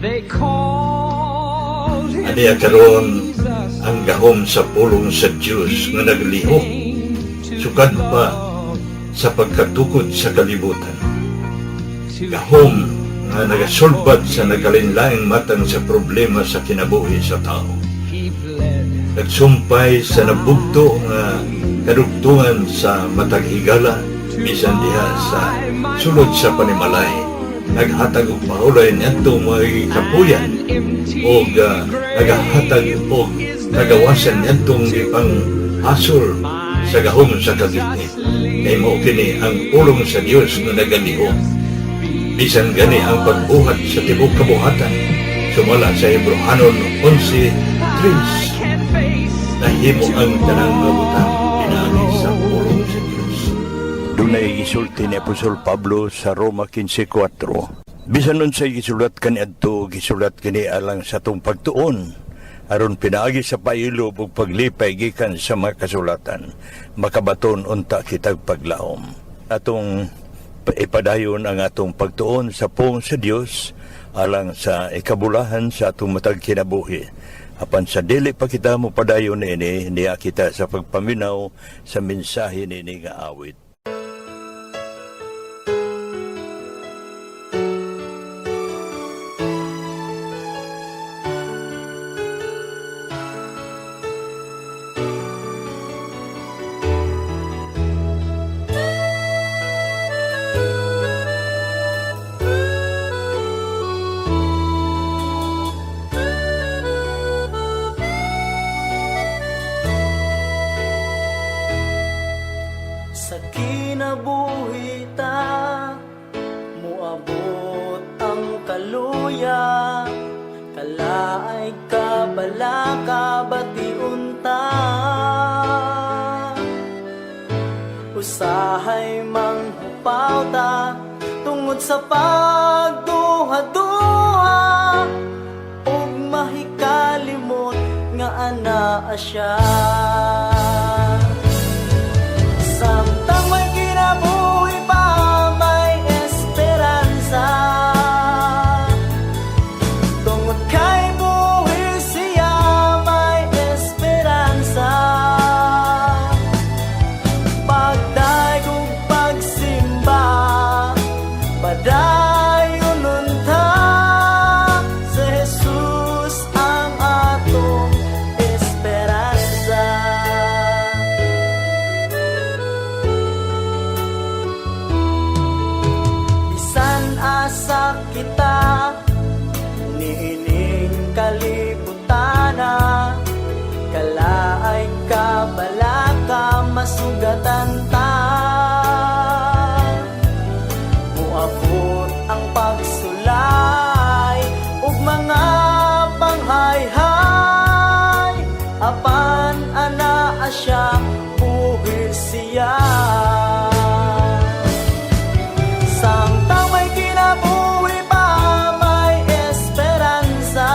They called him Aniya karon Jesus. ang gahom sa pulong sa Dios nga naglihok sukad pa sa pagkatukod sa kalibutan. Gahom nga nagasulbad sa nagkalainlaing matang sa problema sa kinabuhi sa tao. He bled. Nagsumpay sa nabugto nga kadugtungan sa matag higala bisan diha sa sulod sa panimalay. Naghatag og pahulay niadto mga kapuyan og nagahatag og kagawasan niadtong gipang hasol sa gahom sa kagitnit. Kay mao kini ang pulong sa Dios nga nagalihok. Bisan gani ang pagbuhat sa tibuok kabuhatan, sumala sa Hebrohanon 11:3, Can face nahimo ang tanang mga butang pinaagi sa pulong sa Dios. Dunay gisulti ni Apostol Pablo sa Roma 15:4. Bisan unsay gisulat kaniadto, gisulat kini alang sa atong pagtuon aron pinaagi sa pailob ug paglipay gikan sa mga kasulatan, makabaton unta kitag paglaom. Atong ipadayon ang atong pagtuon sa pulong sa Dios alang sa ikabulahan sa atong matag kinabuhi. Apan sa dili pa kita mo padayon niini, niya kita sa pagpaminaw sa mensahe niini nga awit. Sa kinabuhi ta, muabot ang kaluya. Kalaay kabalaka, bation ta. Usahay manghupaw ta tungod sa pagduha-duha ug mahikalimot nga anaa siya. Samtang may kinabuhi pa, may esperanza. Tungod kay buhi siya, may esperanza. Pagdayeg ug pagsimba, padayon unta. Sa Jesus ang atong esperanza. Bisan asa kita niining kalibutana, kalaay kabalaka, masugatan ta. Muabot ang pagsulay ug mga panghayhay, apan anaa siya, buhi siya. Samtang may kinabuhi pa, may esperanza.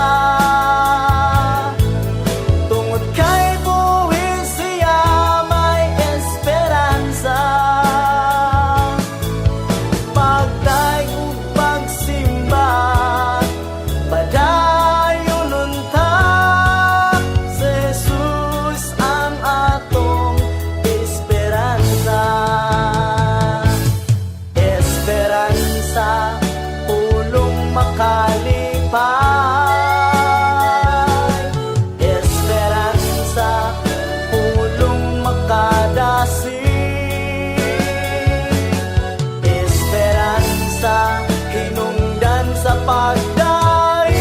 Tungod kay buhi siya, may esperanza. Pagdayeg ug pagsimba, padayon unta. Sa Jesus ang atong esperanza. Esperanza, pulong makalipay. Esperanza, pulong makadasig. Esperanza, hinungdan sa pagdaig.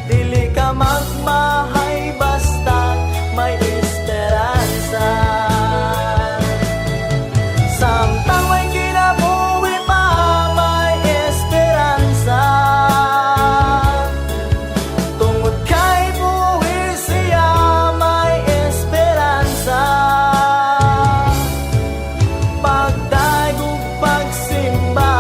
Dili ka magmahay basta may esperanza. Samtang may kinabuhi pa, may esperanza. Tungod kay buhi siya, may esperanza. Pagdayeg ug pagsimba,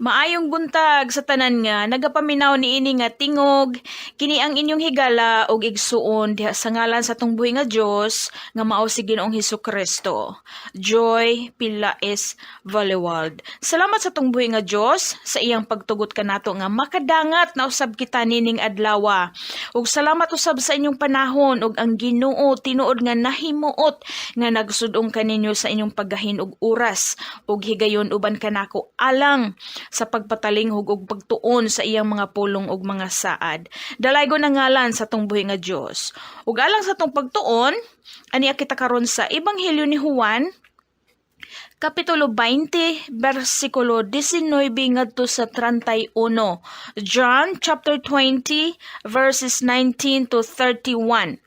Maayong buntag sa tanan nga nagapaminaw niini nga tingog. Kini ang inyong higala ug igsuon diha sa ngalan sa atong buhi nga Dios nga mao si Ginoong Hesus Kristo. Joy Pilaes Valewald. Salamat sa atong buhi nga Dios sa iyang pagtugot kanato nga makadangat na usab kita nining adlawa. Ug salamat usab sa inyong panahon ug ang Ginoo tinuod nga nahimuot nga nagsudong kaninyo sa inyong paggahin og oras ug higayon uban kanako alang sa pagpatalinghog ug pagtuon sa iyang mga pulong ug mga saad. Dalaygon ang ngalan sa atong buhi nga Dios. Ug alang sa atong pagtuon, aniya kita karon sa Ebanghelyo ni Juan, Kapitulo 20, versikulo 19 ngadto sa 31. John chapter 20, verses 19 to 31.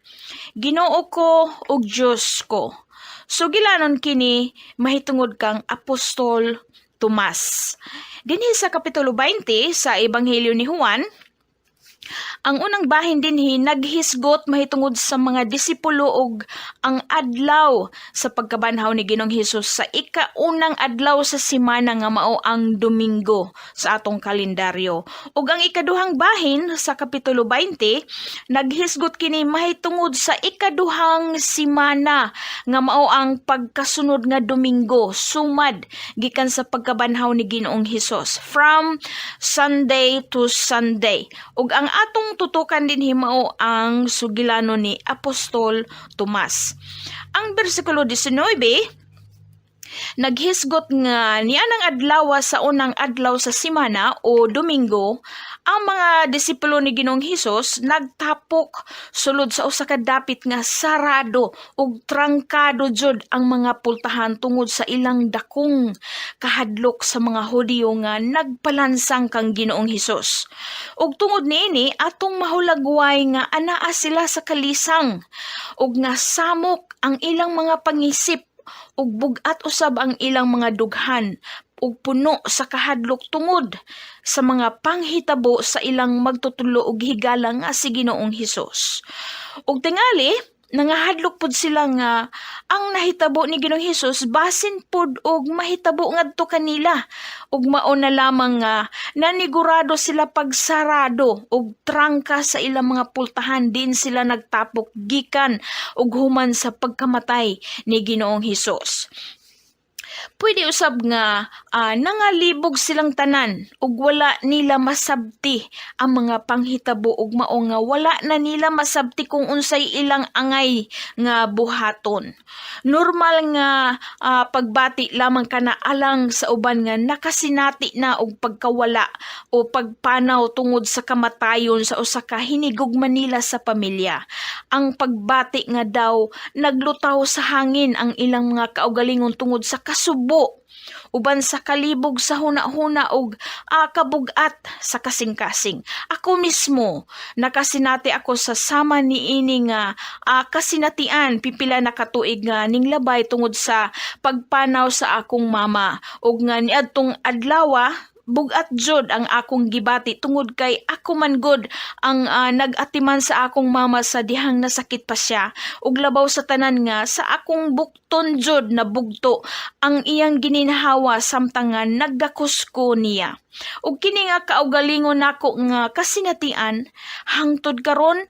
Ginoo ko ug Dios ko. Sugilanon kini mahitungod kang Apostol Tomas. Dinhi sa Kapitulo 20 sa Ebanghelyo ni Juan, ang unang bahin dinhi naghisgot mahitungod sa mga disipulo og ang adlaw sa pagkabanhaw ni Ginoong Hesus sa ikaunang adlaw sa semana nga mao ang Domingo sa atong kalendaryo. Ug ang ikaduhang bahin sa Kapitulo 20, naghisgot kini mahitungod sa ikaduhang semana nga mao ang pagkasunod nga Domingo sumad gikan sa pagkabanhaw ni Ginoong Hesus, from Sunday to Sunday. Ug ang atong tutukan dinhi mao ang sugilano ni Apostol Tomas. Ang bersikulo 19 naghisgot nga nianang adlaw sa unang adlaw sa semana o Domingo, ang mga disipulo ni Ginoong Hesus nagtapok sulod sa usa ka dapit nga sarado ug trangkado jud ang mga pultahan tungod sa ilang dakong kahadlok sa mga Hudiyo nga nagpalansang kang Ginoong Hesus. Ug tungod niini, atong mahulagway nga anaa sila sa kalisang ug nga samok ang ilang mga pangisip ug bug-at usab ang ilang mga dughan ug puno sa kahadlok tungod sa mga panghitabo sa ilang magtutulo og higala nga si Ginoong Hesus. Ug tingali nangahadlok pud sila nga ang nahitabo ni Ginoong Hesus basin pud og mahitabo ngadto kanila, ug mao na lamang nga nanigurado sila pagsarado ug trangka sa ilang mga pultahan din sila nagtapok gikan ug human sa pagkamatay ni Ginoong Hesus. Pwede usab nga nangalibog silang tanan ug wala nila masabti ang mga panghitabo ug mao nga wala na nila masabti kung unsay ilang angay nga buhaton. Normal nga pagbati lamang kana alang sa uban nga nakasinati na og pagkawala o pagpanaw tungod sa kamatayon sa usa ka hinigugma nila sa pamilya. Ang pagbati nga daw naglutaw sa hangin ang ilang mga kaugalingon tungod sa kasubo uban sa kalibog sa huna-huna og kabugat sa kasing-kasing. Ako mismo, nakasinati ako sa sama niini nga kasinatian pipila na katuig nga ning labay tungod sa pagpanaw sa akong mama, ug nga niadtong adlawa bugat jud ang akong gibati tungod kay ako man gud ang nag-atiman sa akong mama sa dihang nasakit pa siya, ug labaw sa tanan nga sa akong bukton jud na bugto ang iyang gininhawa samtang nga naggakus ko niya. Ug kini nga kaugalingon nako nga kasinatian, hangtod karon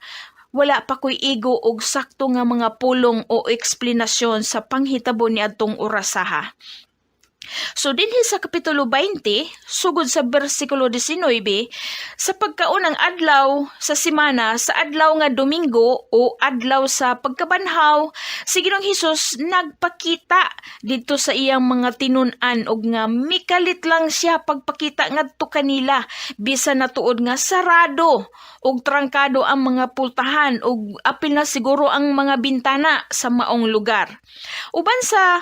wala pa ko'y igo og sakto nga mga pulong o eksplanasyon sa panghitabo niadtong orasaha. So dinhi sa Kapitulo 20, sugod sa bersikulo 19, sa pagkaunang adlaw sa semana, sa adlaw nga Domingo o adlaw sa pagkabanhaw, si Ginoong Hesus nagpakita didto sa iyang mga tinun-an ug nga mikalit lang siya pagpakita ngadto kanila bisan natuod nga sarado ug trangkado ang mga pultahan ug apil na siguro ang mga bintana sa maong lugar. Uban sa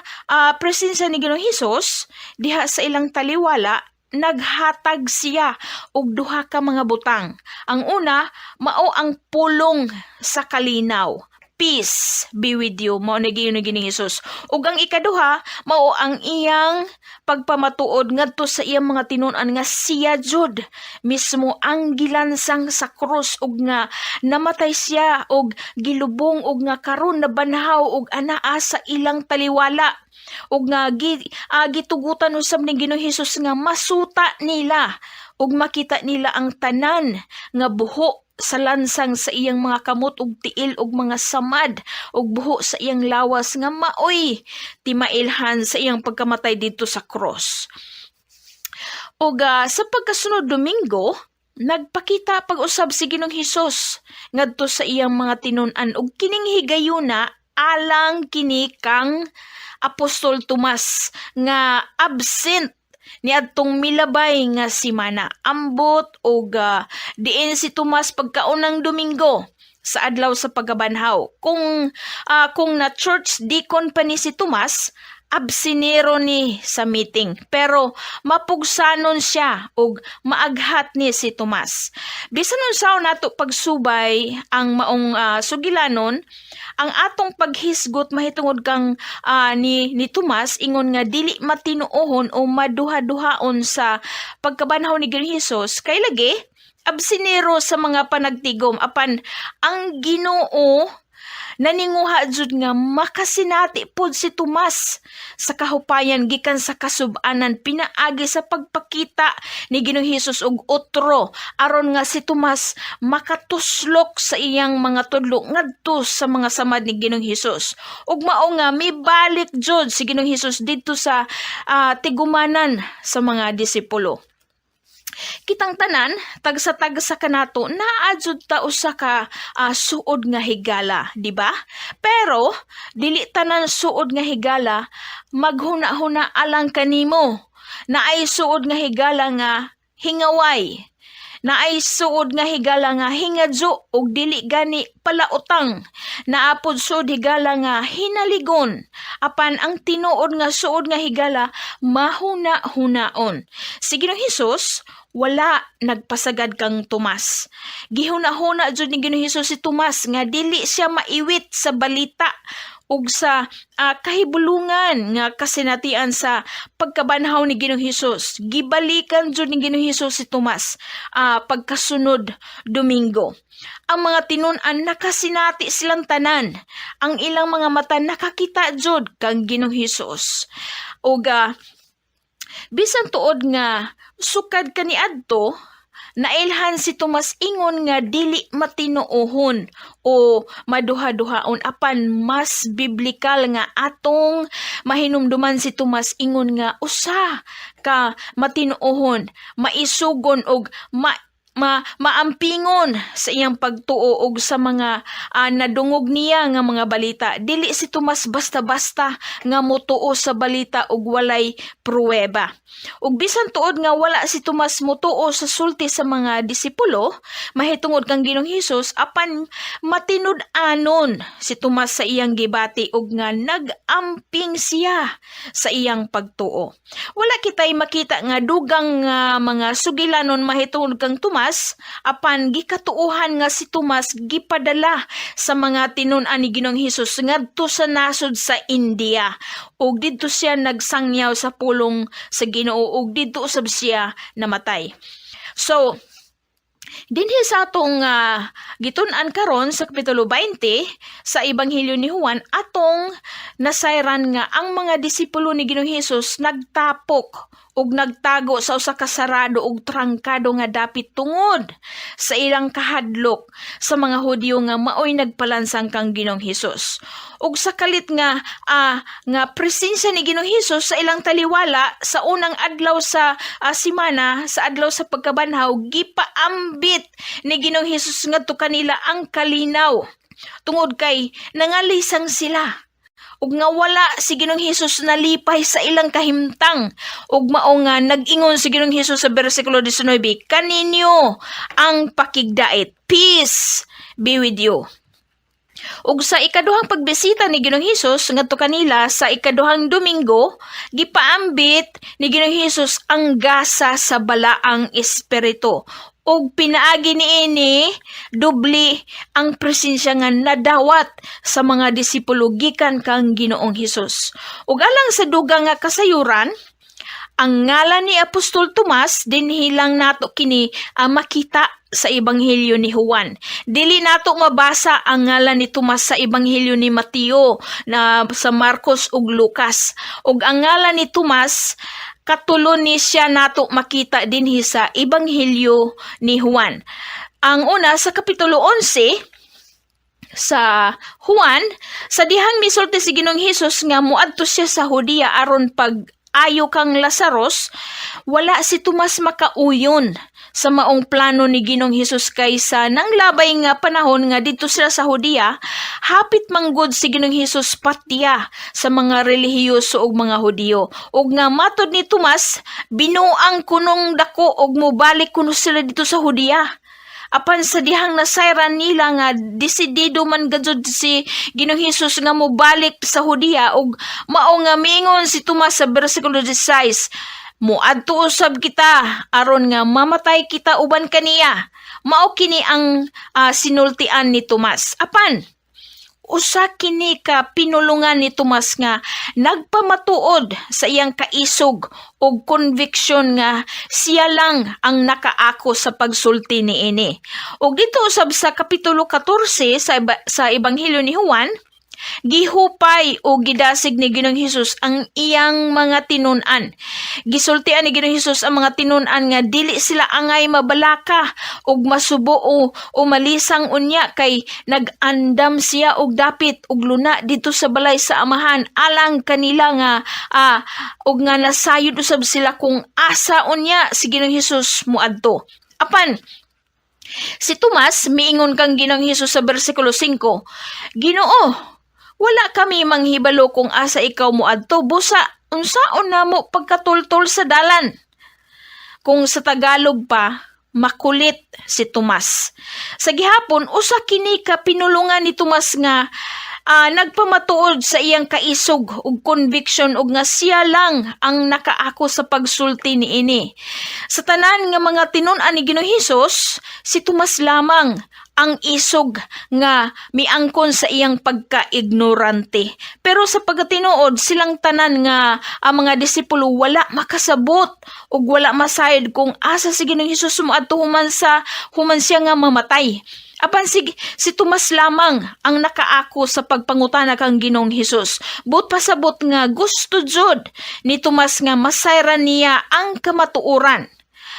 presensya ni Ginoong Hesus diha sa ilang taliwala, naghatag siya og duha ka mga butang. Ang una mao ang pulong sa kalinaw. "Peace be with you." Mao ni giingon ni Ginoong Hesus. Ug ang ikaduha, mao ang iyang pagpamatuod ngadto sa iyang mga tinun-an nga siya jud mismo ang gilansang sa krus ug nga namatay siya og gilubong ug nga karon nabanhaw ug anaa sa ilang taliwala ug nga gitugutan usab ni Ginoong Hesus nga masuta nila ug makita nila ang tanan nga buho sa lansang sa iyang mga kamot ug tiil ug mga samad ug buho sa iyang lawas nga maoy timailhan sa iyang pagkamatay didto sa cross. Ug sa pagkasunod Domingo, nagpakita pag-usab si Ginoong Hesus ngadto sa iyang mga tinun-an ug kining higayuna alang kini kang Apostol Tomas nga absent niadtong milabay nga simana. Ambot og diin si Tomas pagkaunang Domingo sa adlaw sa pagkabanhaw. Kung na church deacon pa ni si Tomas, absinero ni sa meeting, pero mapugsanon siya ug maaghat ni si Tomas. Bisan unsaon nato pagsubay ang maong sugilanon, ang atong paghisgot mahitungod kang ni Tomas ingon nga dili matinuohon o maduha-duhaon sa pagkabanhaw ni Ginoong Hesus, kay lagi absinero sa mga panagtigom, apan ang Ginoo naninguha jud nga makasinati pod si Tomas sa kahupayan gikan sa kasub-anan pinaagi sa pagpakita ni Ginoong Hesus og otro aron nga si Tomas makatuslok sa iyang mga tudlo ngadto sa mga samad ni Ginoong Hesus, ug mao nga mibalik jud si Ginoong Hesus didto sa tigumanan sa mga disipulo. Kitang tanan, tagsa-tagsa kanato, naa jud ta usa ka suod nga higala, di ba? Pero dili tanan suod nga higala maghuna-huna alang kanimo. Naay suod nga higala nga hingaway. Naay suod nga higala nga hingadyo ug dili gani palautang. Naa pod suod higala nga hinaligon. Apan ang tinuod nga suod nga higala, mahuna-hunaon. Si Ginoong Hesus wala nagpasagad kang Tomas. Gihuna-huna jud ni Ginoong Hesus si Tomas nga dili siya maiwit sa balita ug sa kahibulungan nga kasinatian sa pagkabanhaw ni Ginoong Hesus. Gibalikan jud ni Ginoong Hesus si Tomas pagkasunod Domingo. Ang mga tinun-an, nakasinati silang tanan. Ang ilang mga mata nakakita jud kang Ginoong Hesus. Ug bisan tuod nga sukad kaniadto nailhan si Tomas ingon nga dili matinuohon o maduha-duhaon, apan mas biblikal nga atong mahinumduman si Tomas ingon nga usa ka matinuohon, maisugon og ma ma maampingon sa iyang pagtuo og sa mga nadungog niya nga mga balita. Dili si Tomas basta-basta nga motuo sa balita og walay pruweba. Ug bisan tuod nga wala si Tomas motuo sa sulti sa mga disipulo mahitungod kang Ginoong Hesus, apan matinud-anon si Tomas sa iyang gibati ug nga nag-amping siya sa iyang pagtuo. Wala kitay makita nga dugang nga mga sugilanon mahitungod kang Tomas, apan gikatuohan nga si Tomas gipadala sa mga tinun-an ni Ginoong Hesus ngadto sa nasod sa India ug didto siya nagsangyaw sa pulong sa Ginoo ug didto usab siya namatay. So, dinhi sa atong gitun-an karon sa kapitulo 20 sa Ebanghelyo ni Juan, atong nasayran nga ang mga disipulo ni Ginoong Hesus nagtapok ug nagtago sa usa ka sarado ug trangkado nga dapit tungod sa ilang kahadlok sa mga Hudyo nga maoy nagpalansang kang Ginoong Hesus. Ug sa kalit nga presensya ni Ginoong Hesus sa ilang taliwala sa unang adlaw sa simana, sa adlaw sa pagkabanhaw, gipaambit ni Ginoong Hesus ngadto kanila ang kalinaw tungod kay nangalisang sila ug nga wala si Ginoong Hesus nalipay sa ilang kahimtang, ug mao nga nag-ingon si Ginoong Hesus sa bersikulo 19, "Kaninyo ang pakigdait. Peace be with you." Ug sa ikaduhang pagbisita ni Ginoong Hesus ngadto kanila sa ikaduhang Domingo, gipaambit ni Ginoong Hesus ang gasa sa Balaang Espiritu. Ug pinaagi niini, dubli ang presensya nga nadawat sa mga disipulo gikan kang Ginoong Hesus. Ug alang sa dugang nga kasayuran, ang ngalan ni Apostol Tomas dinhi lang nato kini makita sa Ebanghelyo ni Juan. Dili nato mabasa ang ngalan ni Tomas sa Ebanghelyo ni Mateo na sa Marcos ug Lucas. Ug ang ngalan ni Tomas katulo ni siya nato makita dinhi sa Ebanghelyo ni Juan. Ang una sa Kapitulo 11 sa Juan, sa dihang misulti si Ginoong Hesus nga muadto siya sa Judea aron pag ayo kang Lazarus, wala si Tomas makauyon sa maong plano ni Ginoong Hesus kay sa nang labay nga panahon nga didto sila sa Judea, hapit manggod si Ginoong Hesus patya sa mga relihiyoso ug mga Hudiyo. Ug nga matod ni Tomas, binuang kunong dako ug mobalik kuno sila didto sa Judea. Apan sa dihang nasayran nila nga desidido man gajud si Ginoong Hesus nga mobalik sa Judea ug mao nga miingon si Tomas sa bersikulo 16, "Muadto usab kita aron nga mamatay kita uban kaniya." Mao kini ang sinultian ni Tomas. Apan usa kini ka pinulungan ni Tomas nga nagpamatuod sa iyang kaisog ug conviction nga siya lang ang nakaako sa pagsulti niini. Ug didto usab sa Kapitulo 14 sa Ebanghelyo ni Juan, gihupay o gidasig ni Ginoong Hesus ang iyang mga tinun-an. Gisultian ni Ginoong Hesus ang mga tinun-an nga dili sila angay mabalaka ug masubo o malisang unya kay nag-andam siya og dapit og luna didto sa balay sa Amahan alang kanila nga ug nga nasayod usab sila kung asa unya si Ginoong Hesus moadto. Apan si Tomas miingon kang Ginoong Hesus sa bersikulo 5, "Ginoo, wala kami manghibalo kung asa ikaw moadto, busa unsaon namo pagkatultol sa dalan?" Kung sa Tagalog pa, makulit si Tomas. Sa gihapon, usa kini ka pinulungan ni Tomas nga nagpamatuod sa iyang kaisog ug conviction ug nga siya lang ang nakaako sa pagsulti niini. Sa tanan nga mga tinun-an ni Ginoong Hesus, si Tomas lamang ang isog nga miangkon sa iyang pagka-ignorante. Pero sa pagkatinuod, silang tanan nga ang mga disipulo wala makasabot ug wala masayod kung asa si Ginoong Hesus moadto human siya nga mamatay. Apan si Tomas lamang ang nakaako sa pagpangutana kang Ginoong Hesus. Buot pasabot nga gusto jud ni Tomas nga masayran niya ang kamatuoran.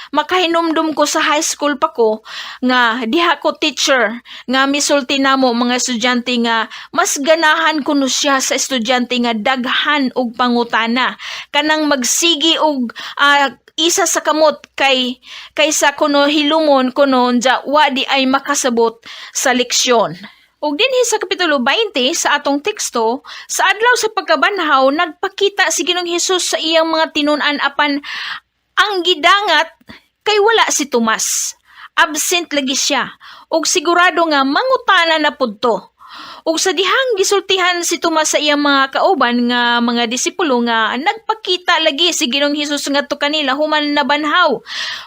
Makahinumdum ko sa high school pa ko nga diha ko teacher nga misulti namo mga estudyante nga mas ganahan kuno siya sa estudyante nga daghan og pangutana, kanang magsigi og isa sa kamot kay kaysa kuno hilumon kuno unja wa di ay makasabot sa leksyon. Ug dinhi sa Kapitulo 20 sa atong teksto, sa adlaw sa pagkabanhaw, nagpakita si Ginoong Hesus sa iyang mga tinun-an, apan ang gidangat kay wala si Tomas. Absent lagi siya ug sigurado nga mangutana na pud to. Ug sa dihang gisultihan si Tomas sa iyang mga kauban nga mga disipulo nga nagpakita lagi si Ginoong Hesus ngadto kanila human nabanhaw.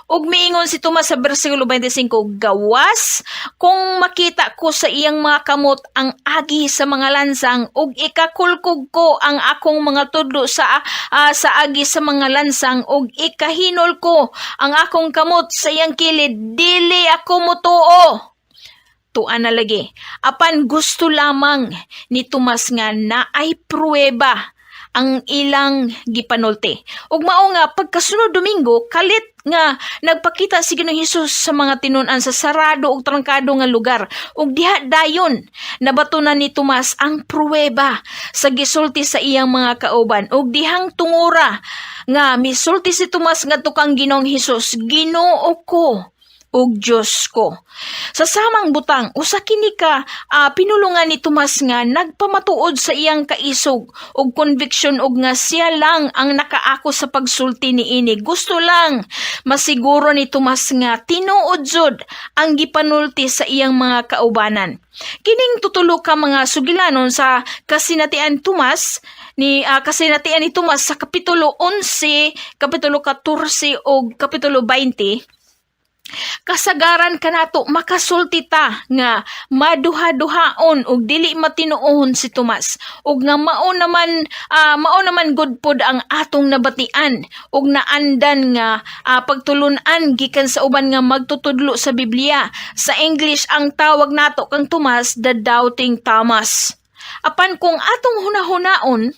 Ug miingon si Tomas sa bersikulo 25, "Gawas kung makita ko sa iyang mga kamot ang agi sa mga lansang ug ikakulkog ko ang akong mga tudlo sa agi sa mga lansang ug ikahinol ko ang akong kamot sa iyang kilid, dili ako motuo." Tuan na lagi. Apan gusto lamang ni Tomas nga naay pruweba ang ilang gipanulti. Ug mao nga pagkasunod Domingo, kalit nga nagpakita si Ginoong Hesus sa mga tinun-an sa sarado ug trangkado nga lugar. Ug diha dayon nabatunan ni Tomas ang pruweba sa gisulti sa iyang mga kauban. Ug dihang tungura nga misulti si Tomas ngadto kang Ginoong Hesus, "Ginoo ko ug Diyos ko." Sa samang butang, usa kini ka pinulungan ni Tomas nga nagpamatuod sa iyang kaisog ug conviction ug nga siya lang ang nakaako sa pagsulti niini. Gusto lang masiguro ni Tomas nga tinuod jud ang gipanulti sa iyang mga kaubanan. Kining tutulo ka mga sugilanon sa kasinatian ni Tomas sa Kapitulo 11, Kapitulo 14 ug Kapitulo 20. Kasagaran kanato makasulti ta nga maduha-duhaon ug dili matinuohon si Tomas ug nga mao naman gud pod ang atong nabatian ug naandan nga pagtulun-an gikan sa uban nga magtutudlo sa Biblia. Sa English, ang tawag nato kang Tomas, the Doubting Thomas. Apan kung atong hunahunaon,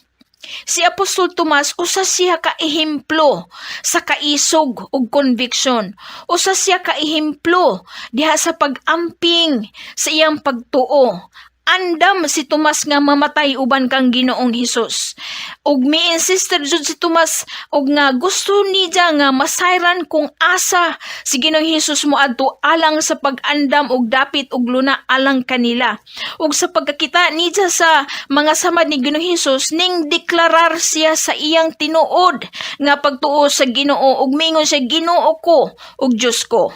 si Apostol Tomas, usa siya ka ehemplo sa kaisog ug conviction. Usa siya ka ehemplo diha sa pag-amping sa iyang pagtuo. Andam si Tomas nga mamatay uban kang Ginoong Hesus. Ug mi-insisted jud si Tomas ug nga gusto niya nga masayran kung asa si Ginoong Hesus moadto alang sa pag-andam og dapit og luna alang kanila. Ug sa pagkakita niya sa mga samad ni Ginoong Hesus, ning deklarar siya sa iyang tinuod nga pagtuo sa Ginoo ug mingon siya, "Ginoo ko ug Dios ko."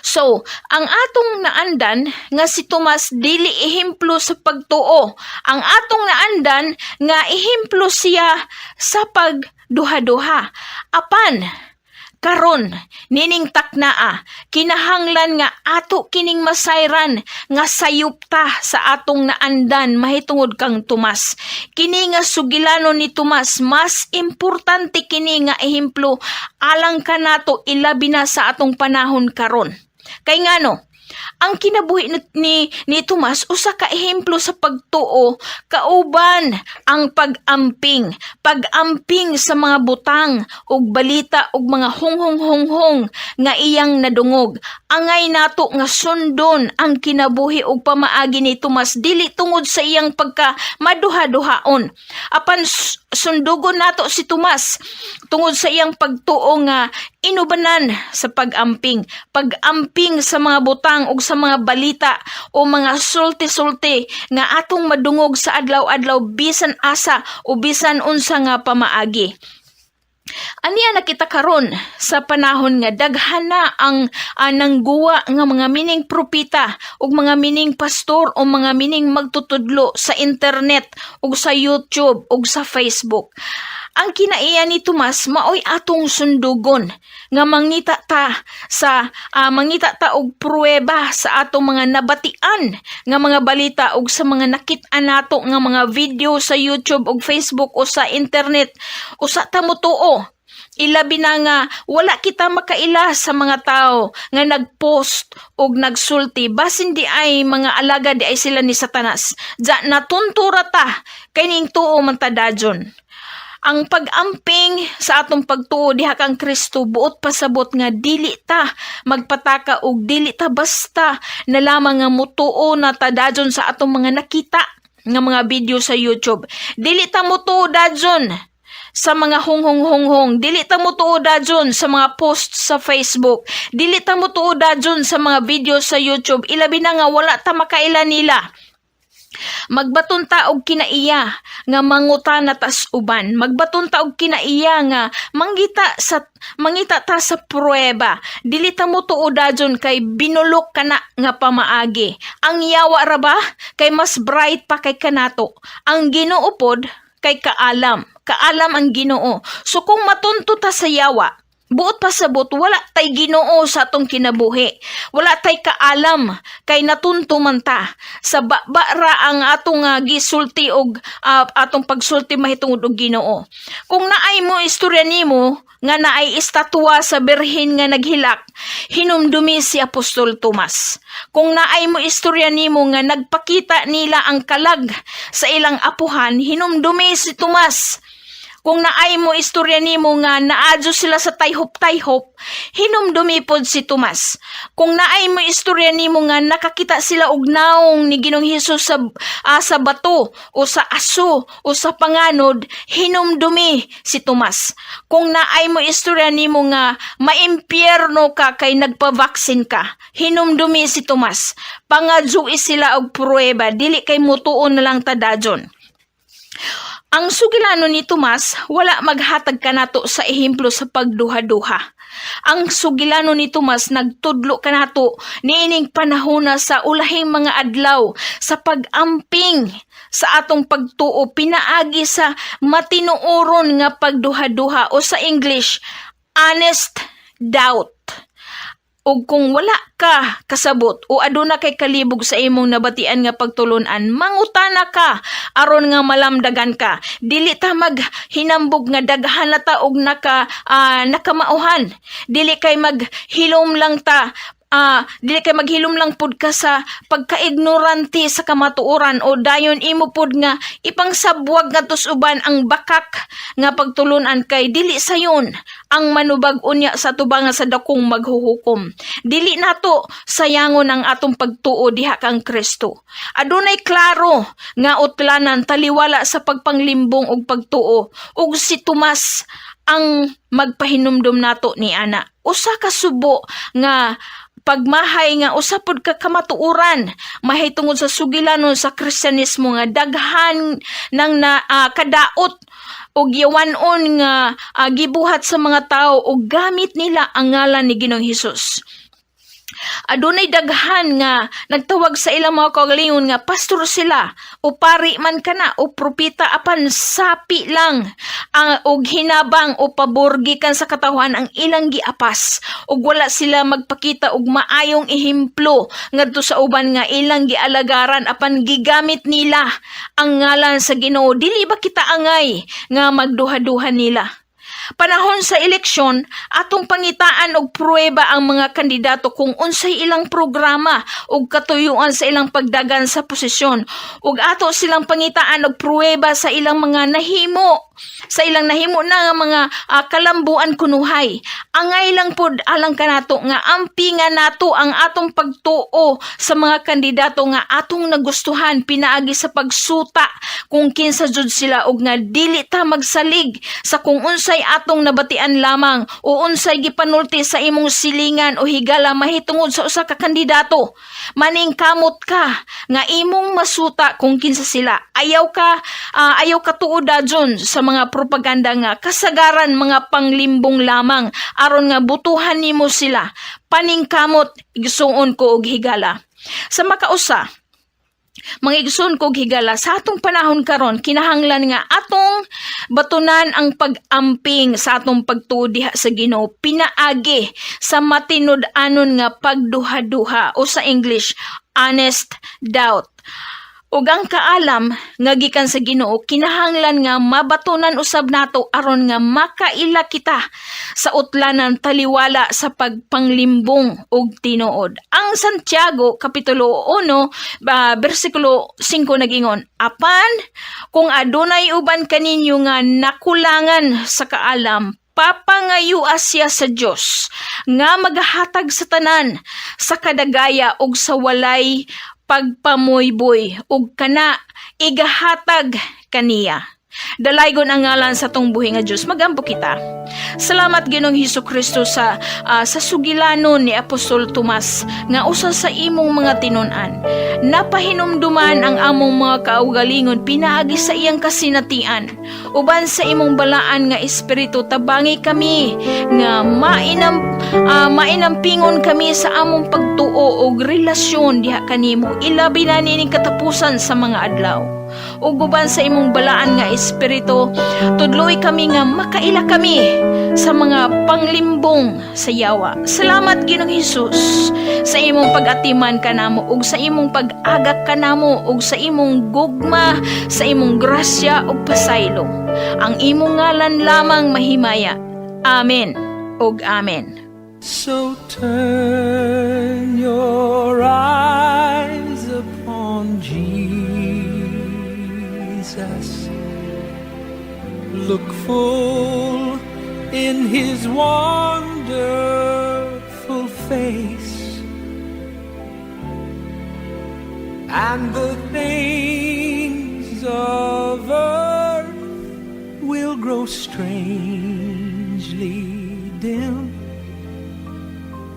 So, ang atong naandan nga si Tomas dili ehemplo sa pagtuo. Ang atong naandan nga ehemplo siya sa pagduha-duha. Apan karon nining taknaa, kinahanglan nga ato kining masayran nga sayop ta sa atong naandan mahitungod kang Tomas. Kini nga sugilanon ni Tomas, mas importante kini nga ehemplo alang kanato, ilabi na sa atong panahon karon. Kay ngano? Ang kinabuhi ni Tomas usa ka ehemplo sa pagtuo kauban ang pag-amping, pag-amping sa mga butang ug balita ug mga hunghong-hunghong nga iyang nadungog. Angay nato nga sundon ang kinabuhi ug pamaagi ni Tomas, dili tungod sa iyang pagka maduha-duhaon. Apan sundugon nato si Tomas tungod sa iyang pagtuo nga inubanan sa pag-amping, pag-amping sa mga butang ug sa mga balita o mga sulti-sulti nga atong madungog sa adlaw-adlaw, bisan asa o bisan unsa nga pamaagi. Aniya nakita karon sa panahon nga daghan na ang nangguwa nga mga mining propeta ug mga mining pastor o mga mining magtutudlo sa internet ug sa YouTube ug sa Facebook. Ang kinaiya ni Tomas maoy atong sundugon nga mangita ta og pruweba sa atong mga nabatian nga mga balita ug sa mga nakit-an nato nga mga video sa YouTube ug Facebook o sa internet. Usa ta motuo, ilabi na nga wala kita makaila sa mga tao nga nagpost og nagsulti, basin di ay mga alagad di ay sila ni Satanas. Diya natuntura ta kay ning tuo man ta dajon. Ang pag-amping sa atong pagtuo diha kang Kristo, buot pasabot nga dili ta magpataka og dili ta basta na lamang nga mutuo na ta dajon sa atong mga nakita nga mga video sa YouTube. Dili ta mutuo dajon sa mga hunghong-hunghong. Dili ta mutuo dajon sa mga post sa Facebook. Dili ta mutuo dajon sa mga video sa YouTube. Ilabi na nga wala ta makaila nila. Magbaton ta og kinaiya nga mangutana tas uban. Magbaton ta og kinaiya nga mangita ta sa pruweba. Dili ta motuo dajon kay binulok kana nga pamaagi. Ang yawa ra ba kay mas bright pa kay kanato. Ang Ginoo pod kay kaalam. Kaalam ang Ginoo. So kung matunto ta sa yawa, buot pasabot wala tay Ginoo sa atong kinabuhi. Wala tay kaalam kay natunto man ta. Sa baba ra ang atong gisulti og atong pagsulti mahitungod og Ginoo. Kung naay mo istorya nimo nga naay estatwa sa birhen nga naghilak, hinumdumi si Apostol Tomas. Kung naay mo istorya nimo nga nagpakita nila ang kalag sa ilang apuhan, hinumdumi si Tomas. Kung naay mo istorya nimo nga naadyo sila sa tayhop-tayhop, hinumdumi pod si Tomas. Kung naay mo istorya nimo nga nakakita sila og naong ni Ginoong Hesus sa bato o sa aso o sa panganod, hinumdumi si Tomas. Kung naay mo istorya nimo nga maimpyerno ka kay nagpa-vaccine ka, hinumdumi si Tomas. Pangadyoy sila og pruweba, dili kay mutuon na lang ta dajon. Ang sugilano ni Tomas wala maghatag kanato sa ehemplo sa pagduha-duha. Ang sugilano ni Tomas nagtudlo kanato niining panahona sa ulahing mga adlaw sa pag-amping sa atong pagtuo pinaagi sa matinuoron nga pagduha-duha o sa English, honest doubt. Ug kung wala ka kasabot o aduna kay kalibog sa imong nabatian nga pagtulunan, mangutana ka aron nga malamdagan ka. Dili ta maghinambog nga daghan na ta og nakamauhan. Dili kay maghilom lang pud ka sa pagkaignorante sa kamatuoran o dayon imo pud nga ipangsabwag ngadto sa uban ang bakak nga pagtulunan, kay dili sayon ang manubag unya sa tubangan sa dakong maghuhukom. Dili nato sayangon ang atong pagtuo diha kang Kristo. Adunay klaro nga utlanan taliwala sa pagpanglimbong og pagtuo, ug si Tomas ang magpahinumdum nato ni ana. Usa ka subo nga pagmahay nga usa pod ka kamatuoran mahitungod sa sugilanon sa Kristiyanismo nga daghan nang na kadaot og yawan-on nga gibuhat sa mga tawo og gamit nila ang ngalan ni Ginoong Hesus. Adunay daghan nga nagtawag sa ilang mga kaugalingon nga pastor sila o pari man kana o propeta, apan sapi lang ang og hinabang o pabor gikan sa katawhan ang ilang giapas, ug wala sila magpakita og maayong ehemplo ngadto sa uban nga ilang gialagaran, apan gigamit nila ang ngalan sa Ginoo. Dili ba kita angay nga magduha-duha nila? Panahon sa eleksyon, atong pangitaan og pruweba ang mga kandidato kung unsay ilang programa ug katuyuan sa ilang pagdagan sa posisyon. Ug ato silang pangitaan og pruweba sa ilang nahimo na nga mga kalambuan kunuhay. Angay lang pod alang kanato nga ampinga nato ang atong pagtuo sa mga kandidato nga atong nagustuhan pinaagi sa pagsuta kung kinsa jud sila, ug nga dili ta magsalig sa kung unsay atong nabatian lamang o unsay gipanulti sa imong silingan o higala mahitungod sa usa ka kandidato. Maningkamot ka nga imong masuta kung kinsa sila. Ayaw ka tuod dajon sa mga propaganda nga kasagaran mga panglimbong lamang aron nga butuhan nimo sila. Paningkamot, igsuon ko og higala. Sa makausa, mga igsoon kog higala, sa atong panahon karon kinahanglan nga atong batunan ang pag-amping sa atong pagtuo diha sa Ginoo pinaagi sa matinud-anon nga pagduha-duha o sa English, honest doubt. Ug ang kaalam nga gikan sa Ginoo kinahanglan nga mabatunan usab nato aron nga makaila kita sa utlanan taliwala sa pagpanglimbong og tinuod. Ang Santiago kapitulo 1 ba bersikulo 5 nagingon, "Apan kung adunay uban kaninyo nga nakulangan sa kaalam, papangayua siya sa Dios nga magahatag sa tanan sa kadagaya ug sa walay pagpamuyboy, ug kana igahatag kaniya." Dalaygon ang ngalan sa atong buhi nga Dios. Magampo kita. Salamat, Ginoong Hesus Kristo, sa sugilanon ni Apostol Tomas nga usa sa imong mga tinun-an. Napahinumduman ang among mga kaugalingon pinaagi sa iyang kasinatian. Uban sa imong balaan nga espiritu, tabangi kami nga mainampingon kami sa among pagtuo og relasyon diha kanimo, ilabi na nining katapusan sa mga adlaw. Ug uban sa imong balaan nga espiritu, tudloi kami nga makaila kami sa mga panglimbong sa yawa. Salamat, Ginoong Hesus, sa imong pag-atiman kanamo ug sa imong pag-agak kanamo ug sa imong gugma, sa imong grasya ug pasaylo. Ang imong ngalan lamang mahimaya. Amen ug amen. So turn your eyes upon Jesus. Look full in his wonderful face, and the things of earth will grow strangely dim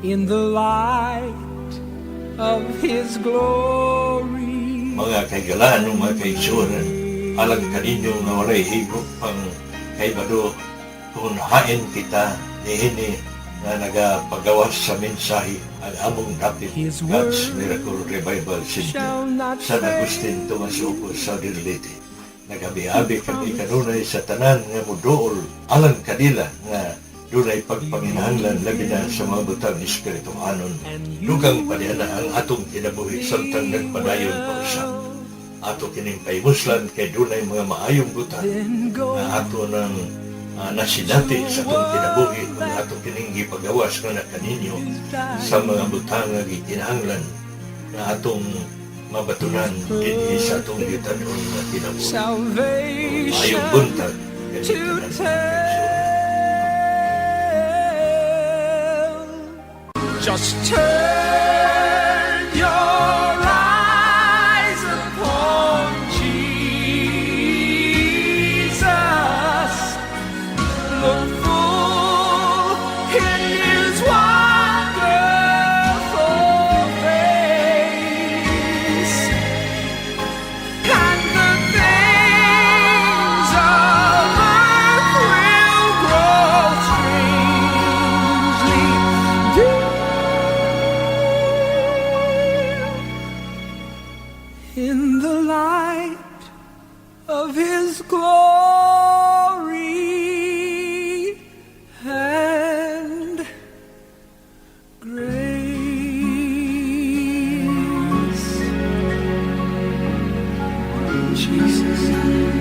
in the light of his glory. Mga kahigalaan o mga kaigsuonan, alang kaninyo nga walay higop pang kahibalo kung hain kita niini nga nagapagawas sa mensahe, ang among dapit His God's word Miracle Revival Center, shall not San Agustin, Tomas Opo, Southern Leyte. Nagabi-abi kami kanunay sa tanan nga muduol alang kanila nga Dunay pagpanginahanglan, labi na sa mga butang espirituhanon. Dugang pa na ang atong kinabuhi samtang nagpadayon pa usab. Ato kining pahimuslan kay dunay mga maayong butang nga ato nang nasinati sa atong kinabuhi kung ato kining gipagawas nga na kaninyo sa mga butang nga gikinahanglan nga atong mabatunan dinhi sa atong gitanon nga kinabuhi. Salvation Maayong buntag to kaning tanan. tell. Just turn your eyes upon Jesus. Look full in His wonderful face, and the things of earth will grow strangely dim in the light of His glory and grace. Jesus.